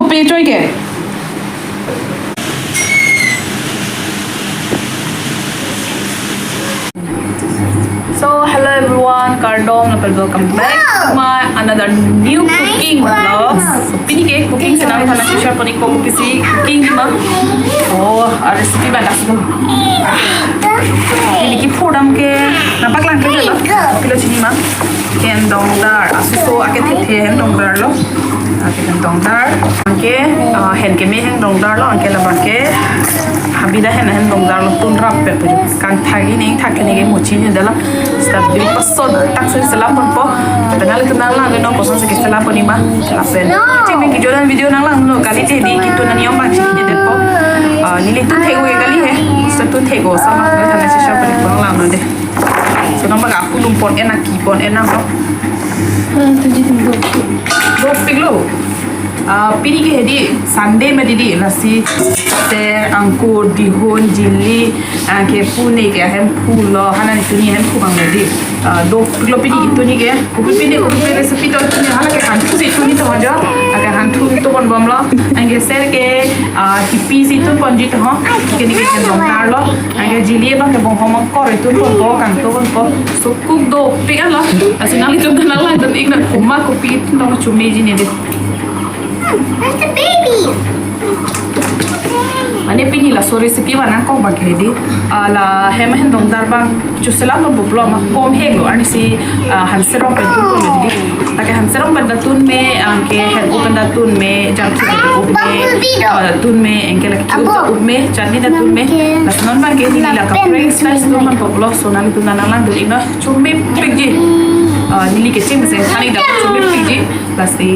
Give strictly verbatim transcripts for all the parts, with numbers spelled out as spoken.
Pe choi ke. So hello everyone, kardom, lapen welcome back to my another new cooking vlog. So pini ke cooking si nangthan nangcheshare pon-ikpo, kopisi cooking ma. Oh, a recipe ba laso. Pini ke phodam ke nangpaklang ke lo. Pilo chini ma. Hendongdar, asoso ake thethe hendongdar lo. Ake hendongdar. Anke, ah, hen keme hendongdar lo, anke labang ke habida hen hendongdar lo, tun rap pe pu. Kangthak ini, thak ini ke muchi ni dala. Seta biri pason tak si selam ponpo. Tengah itu nanglang ke non kosonsi keselam pon-ik ma. Lapen. Cing me kejualan video nanglanglo kali te, di kitun ani ong bang chini detpo. Ah, neli tun thek-o kali he. Seta tun thek-o sama nangthan nangcheshare pon-ikpo, nanglangnon dei. So nangpaklang pulum pon-en, aki pon-en nang lo. Ah, tuji tum dopik. Dopik lo. Ah, pini ke hedi Sunday ma didi, lasi ser, angkur, dihun, jili, anke pune ke ahem phu lo, hana ni tuni ahem phu bang didi. Ah, dopik lo pini ke tuni ke. Kopi pini, kopi pini recipe to tuni, hala ke hanthu si tuni to jo. Ake hanthu to pon bom lo. Anke ser ke, ah, hipi si tun ponji to ho. Ke ni ke hendongdar lo. Anke jili bang ke bonghom angkor itu ponpo, kangthu ponpo. So cook dopik an lo. Lasi nanglitum ta nanglangdun-iknon, komat kopi itu tong chumeji ne dei. That's a baby. Mane pini laso recipe ba nangkok bang ke dei. Ah, la hem hendongdar bang choselam ponpo lo ma, kom helo, arnisi, ah, hanserong pen tun ponlo dei. Lake hanserong pen ta tun me, anke hen-o pen ta tun me, jangthu pen ta tun me, ah, tun me, anke lake kiu ta tun me, chutney ta tun me. Lasi non bang ke neli la kaprek slice tun ponpo lo, so nanglitum nanglangdun-iknon, chomepikji. Ah, neli kecheng mesen thani ta chomepikji. Lasi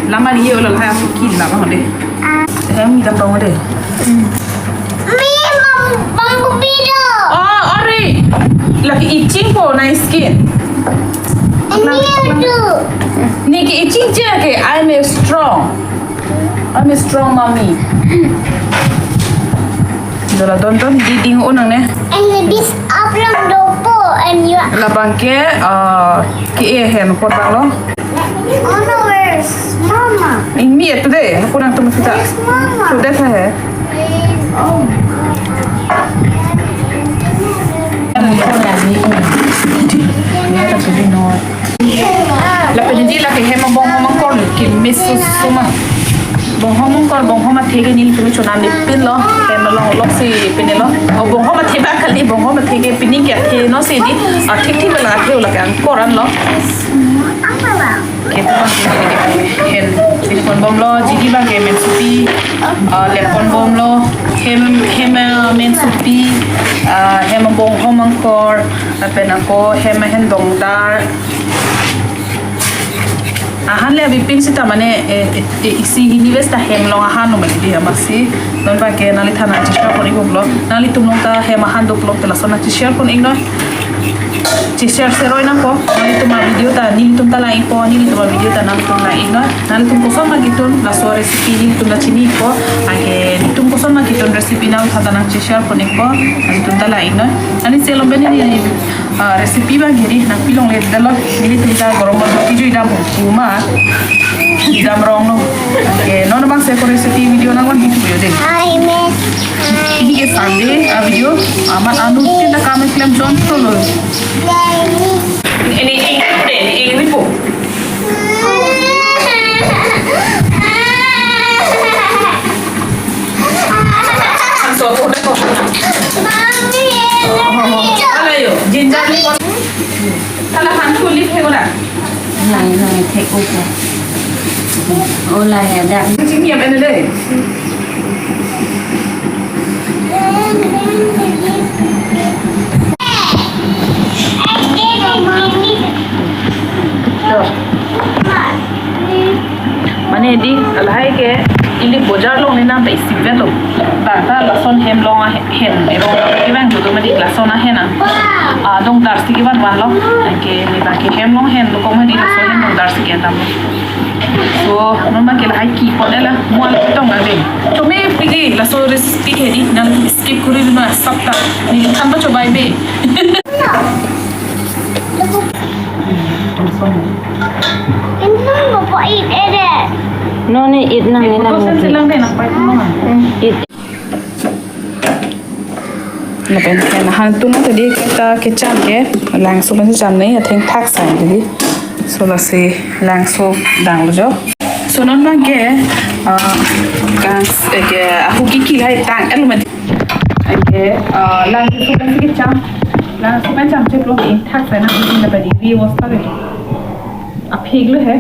lama ni ye olo lahai asu ki lama hode. Hem dam dong dei. Me bang, bang kopi do. Oh, ori. Lake itching po na skin. Ini tu. Neli ke itching je ke, I'm a strong. I'm a strong mommy. Dola don don diding unang ne. And this up lang dopo and you. Labang ke, ah, ke-e hen pot bang lo. Oh no, where's mama? Ingmi et today. Aku nang temu kita. Where's mama? Today saya. Oh. Lapen hedi lake hem abonghom angkor kemeso suma. Bonghom angkor, bonghom athe ke nelitum chonam ipin lo. Hem along lok si pin lo. O bonghom athe ba kali, bonghom athe ke pini ke athe no si dei. A thik thik la athe lake angkor an lo. Ke tu bang ke hen pin pon bom lo, jili bang ke mensupi, ah, lep pon bom lo, hem, hem, ah, mensupi, ah, hem bonghom angkor, lapen ako hem hendongdar. Ahan le abi pin sita mane, eh, eh, eh, isi hini ves ta hem long ahan lo mali dei, amatsi non bang ke nangli than nangcheshare pon-ikpo lo, nanglitum along ta hem ahan doplo te laso nangcheshare pon-iknon. Cheshare seroi nangpo, nanglitum avideo ta nelitum ta lang-ikpo, nelitum avideo ta nangtum lang-iknon. Nanglitum koson ma ketun laso recipe nelitum ta chini-ikpo, anke nelitum koson ma ketun recipe nangthan ta nangcheshare pon-ikpo, nanglitum ta lang-iknon. Ani selom beni ni, ah, recipe bang hedi nangpilongle dalo, nelitum ta gorom bang kejui dam pu ma, dam rong lo. Anke non bang se ko recipe video nangvan hitu yo dei. Hi, miss. Ini ke Sunday, ah, video, amat anu tin ta kami klem jon to lo. Ini, ini, ini, ini po. So, udah kok. Mami, ini. Ala yo, jinjar ni. Ala han kulit he ora. Lai, lai, thek-o ko. O lai, ada. Sini ya, mana deh? Mane dei, lahai ke ili bojar along le nang ta isipvet lo. Bang ta lason hem long ahen, erong ke bang jodo mane lason ahen nang. Ah, dongdar si kevan vanlo. Anke ne bang ke hem long hen lo, koma dei lason hem dongdar si ke-en damlo. So, non bang ke lahai ki pon-e la, mo-al tong nang dei. Chomepik dei, laso recipe hedi, nang skip kuridun asap ta. Neli than ba chobai be. Intum bapak it ede. No ne it nang, eh, inang. Foto sen silang deh, nak pakai mana? It. Lapen ke nahantun tadi kita kecham ke, langso pensi cham nangji, athengthak sai tadi. So lasi langso danglo jo. So non abang ke, ah, kang, eh, ke ahu kiki lahai tang-et lo mati. Anke, ah, langso pensi kecham, langso pen cham cheklo, athengthak sai nang, ini dapat di view wasta ke. Aphik lo he.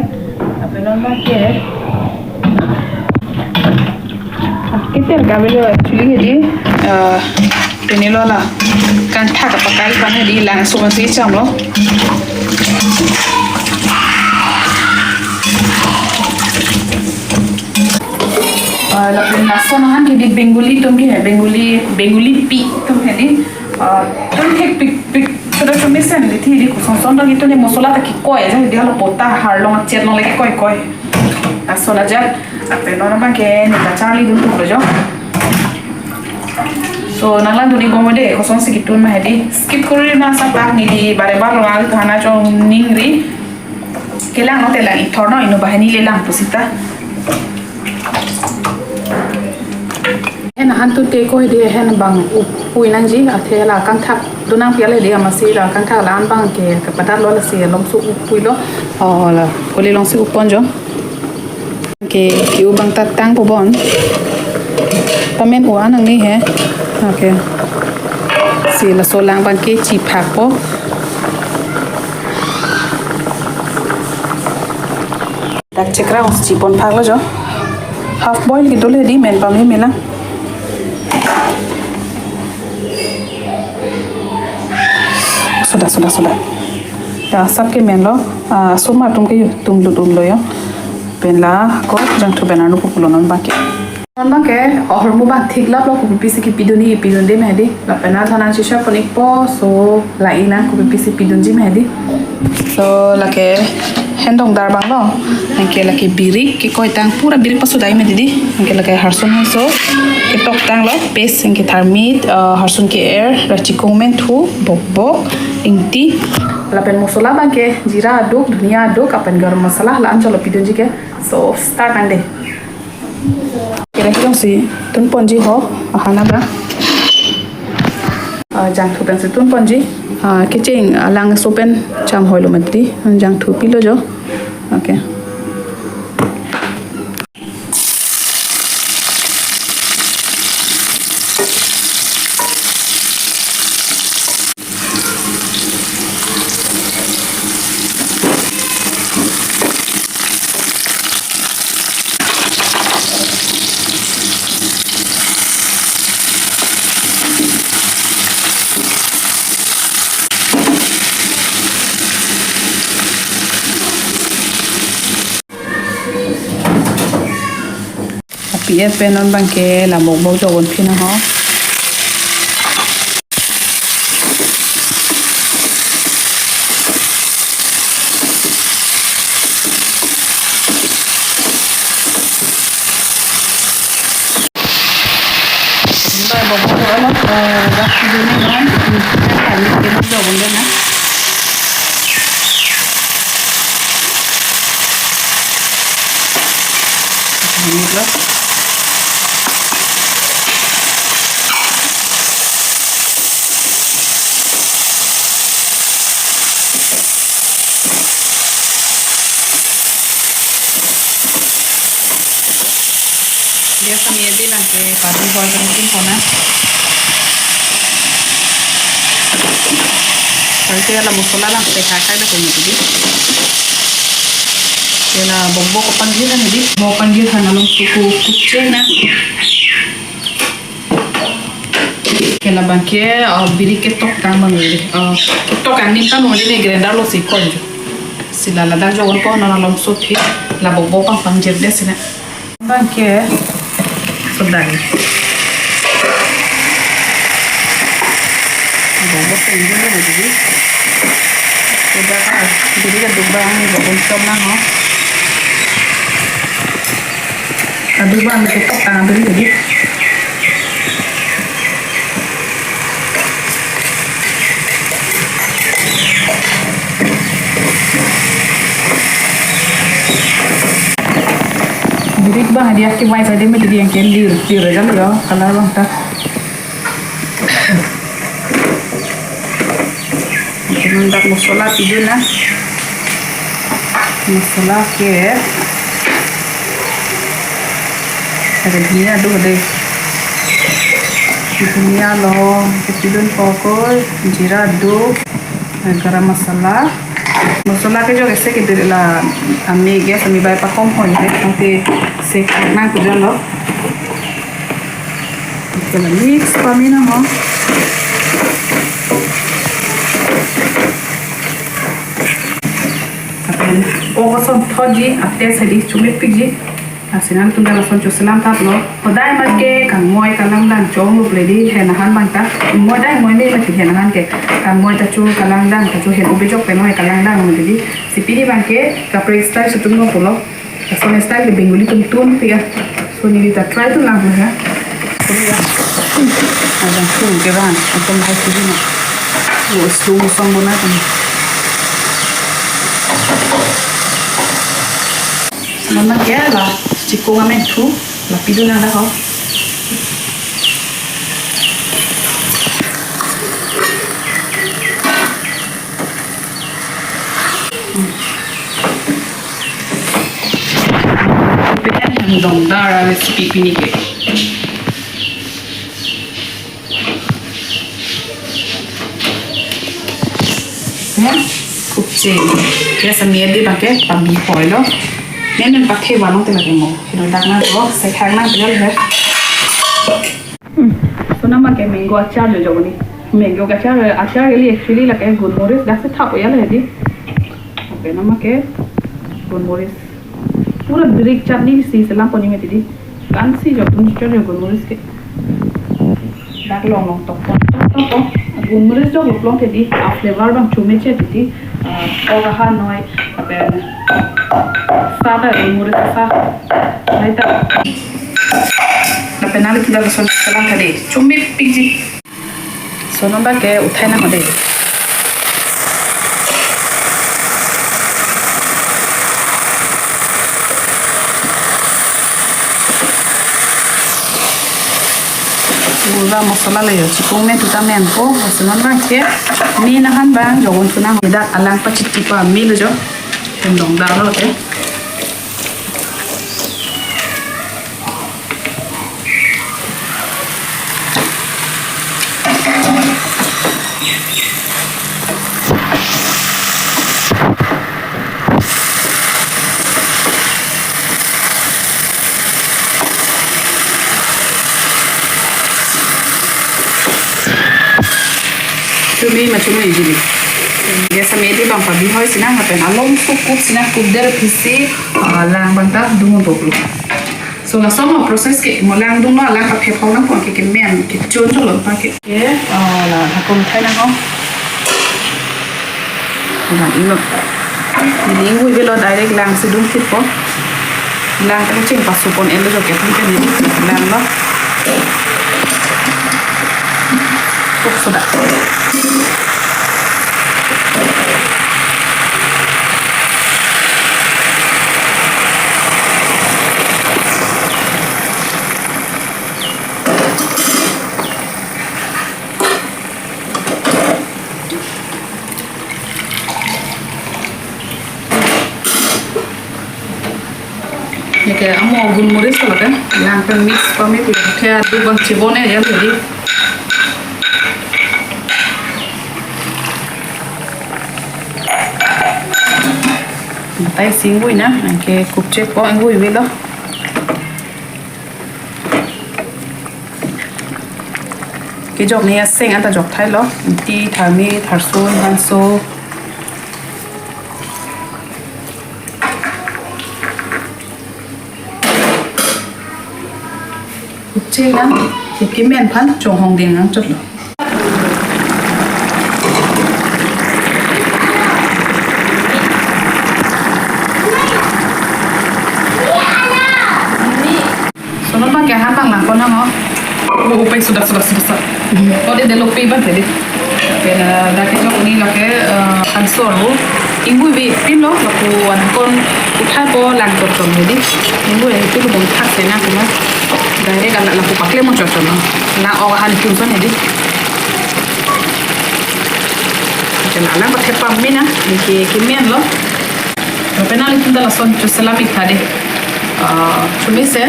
Lapen non abang ke. Keter kave lo actually hedi. Ah, pini lo la. Kangthak apakai aphan hedi langso pensi chamlo. Ah, lapen laso nahan hedi Bengali atum ke he, Bengali, Bengali pi atum hedi. Ah, atum thekpikpik, sudah cumi sen di thi di kosonson lagi atum ne mosola ta kikoi aja, dia lo pota har long achet long lagi koikoi. Laso la ajat, lapen non abang ke ne ta charli dun thuklo jo. So nanglang dun-ik bom de, kosonsi kitun ma hedi. Skip kori nang sa ta ne di bare bar lo nang thana choningri. Kelang no te lang ithor no, ino banghini le lang pusita. Hen hantun te ko hedi hen abang upui nangji, athe la kangthak dun nangpi le hedi, amatsi la kangthak la-an abang ke kepadar lo, lasi alongso upui lo. Oh la, poli alongsi upon jo. Ke, ke-u abang ta tangpo bon. Pamen u-an nangne he. Okay. Si laso lang abang ke chiphakpo. Dak chekra us chipon phaklo jo. Half boil kedo le hedi, men pame mela. Sudah, sudah, sudah. Ya, sap ke menlo, ah, sumar atum ke tum lut umlo jo. Pen la ko jangthu pen arnu pulo non abang ke. Non abang ke, ahormu abang thik lap lo, kopi pisi kipidunji, pidunde ma hedi. Lapen la thanan shisha pon-ikpo, so la-i nang kopi pisi pidunji ma hedi. So lake hendong dar abang lo. Anke lake birik kekoi tang, pura birik pasudai ma hedi. Anke lake harsun hanso ketok tanglo, paste, anke tharmit, ah, harsun ke-er, rachikung, menthu, bokbok, ingti. Lapen mosola abang ke jira aduk, dhania aduk, lapen garam masala la-an cholo pidunji ke. So start nang de. Kira kira si tun ponji ho, ahana ba. Ah, jangthu pensi tun ponji. Ah, kecheng, ah, langso pen cham hoilo mati. Jangthu pilo jo. Okay. Api-et pen non abang ke la bokbok jogon phi nang ho. Ba bokbok jogon, eh, dak video ni non, eh, kami kita jogon deh na. Ini lo. Dia kami adi lang ke padi hoi kan kin kona. Kalau saya la mosola lang saya kakak dah punya tadi. Dia la bokbok ko panggil kan tadi. Bok panggil kan along suku kucing na. Ke la abang ke, ah, birik ketok tang abang le. Ah, ketok an ning kan mo le grinder lo si koi jo. Si la ladak jogon ko non along so phi la bokbok pang pangjir de sina. Abang ke sudah. Bokbok pangjir de jadi. Sudah ka, jadi ka dubang jogon chom na ho. Aduh, bang, ketok tangan tadi, jadi. Rik bang hadi aki mai sa de mati di yang ke lir, lir aja lo ya, color bang ta. Dak masala pidun na. Masala ke. Ada dhania do de. Dhania lo, pidun pokoi, jeera do, garam masala. Masala ke jo ese ke diri la, ami gas ami bai pa kom hoi de, nanti se nang pidun lo. Kita mix pame nang ho. Lapen o koson thotji, a-taste hadi chomepikji. Lasi nangtum ta lason choselam thaplo. Hodai mat ke kangmoi kalangdang chonglo pule di hen ahan bang ta. Moi dai moi me mati hen ahan ke. Kangmoi ta cho kalangdang ta cho hen ube jok penoi kalangdang mati di. Si pini bang ke kaprek style si tumlo pulo. Lason style ke Bengali tum tun pi ya. So neli ta try tun lang ya. So ya. Ada tu ke bang, ada hai tu na. Lo slow mo song bona tu. Mama ke la, chikung amen thu, la pidun nang dak ho. Pen hem dongdar a recipe pini ke. Ya, kupche. Ya, sami adi pakai pabi poi lo. Nen nen pakai balong te lagi mo. Kino dak na lo, sekhang na tinggal ya. Hmm. So nama ke mango achar jo jo ni. Mango achar, achar ke liye actually lake gunmoris dak se thap ya le di. Oke, nama ke gunmoris. Pura birik chutney si selam poni mati di. Kan si jo tum chor jo gunmoris ke. Dak long long tok tok tok tok tok. Gunmoris jo long te di. A flavor bang chume che di. Ah, o kaha noi. Lapen sa ta gunmoris sa. Nai ta. Lapen nali kita lason selam tadi. Chomepikji. So non bang ke uthai nang ho de. Gura masala le yo, chikung me tuta men ko, so non bang ke, me nahan bang, jogon tuna ho. Dak alang pachiti pa me lo jo, pen dongdar lo ke. Chome ma chome jili. Gas amedi bang pabi hoi sina hapen alom so kup sina kup der pisi, ah, lang bang ta dungun boklo. So lason mo process ke mo lang dunglo, lang kaphe phau nang pon ke kemen kechun cholon pa ke. Ke, ah, la hakum thai nang ho. Lang ino. Ini ingui avelo direct lang si dungthip po. Lang kaching pasu pon elo jo ke thang ke ni. Lang lo. Kuk sudah. Neke amo gunmoris ko lake, lang pen mix ko mi pula khe adu bang chibone ya jadi. Matai si ingui na, neke kupche ko ingui avelo. Kejok ni aseng anta jok thailo, inti, tharmi, tharsoi, hanso. Kupche lang, kemen aphan chonghong ding nangchotlo. So non bang ke ahan bang lang ko nang ho. Oh, upai sudah, sudah, sudah, sudah. Oh, dia, dia lupa bang tadi. Lapen, eh, dak kejok ni lake, eh, hanso arvo. Ingvoi ve pinlo, lapu an kon uthai po lang chot chot hedi. Ingvoi ve pinlo bong thak se na kuma. Direct ala lapu paklemon chot chot lo. Na ok ahan tum son hedi. Chala alang pathep pame na, ke kemenlo. Lapen nanglitum ta lason choselam ik tha dei. Ah, chumi se,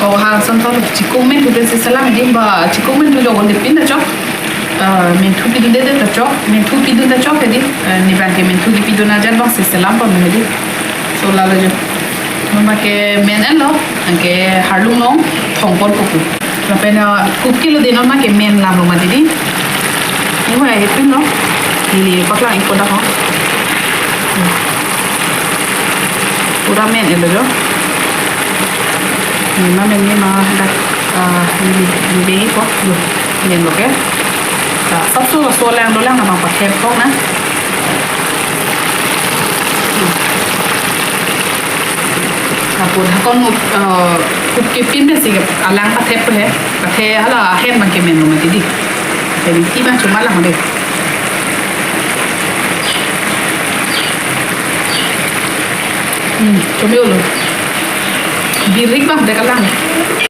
ok ahan son thon chikung menthu pensi selam hedi, ba chikung menthu jo konde pin ta chok. Ah, menthu pidunde ta chok, menthu pidun ta chok hedi. Ah, ne abang ke menthu di pidun ajat abang si selam pon hedi. So lalo jo. Non abang ke men enlo, anke harlung long thong pon pupu. Lapen, ah, kup kilo dei, non abang ke men lamlo mati dei. Ingvoi ve pinlo. Neli paklang ik po dak ho. Pura men enlo jo. Neli ma men, neli ma dak, ah, neli, neli ik po. Yo, menlo ke. Ta, sapso laso lang dolang abang pathep kok na. Lapu dak kon, eh, kup kepin pensi alang pathep he. Pathe hala ahem abang kemenlo mati dei. Jadi ti abang chuma lang dei. Hmm, chumi ulo. Birik abang dei kalang.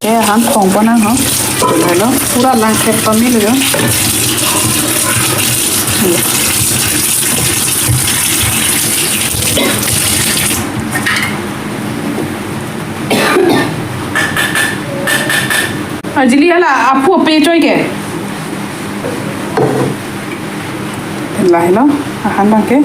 Eh, han thong pon nang ho. Lalo, pura lang thep pamelo jo. Ajili hala aphu ape choi ke. Lahelo, ahan abang ke.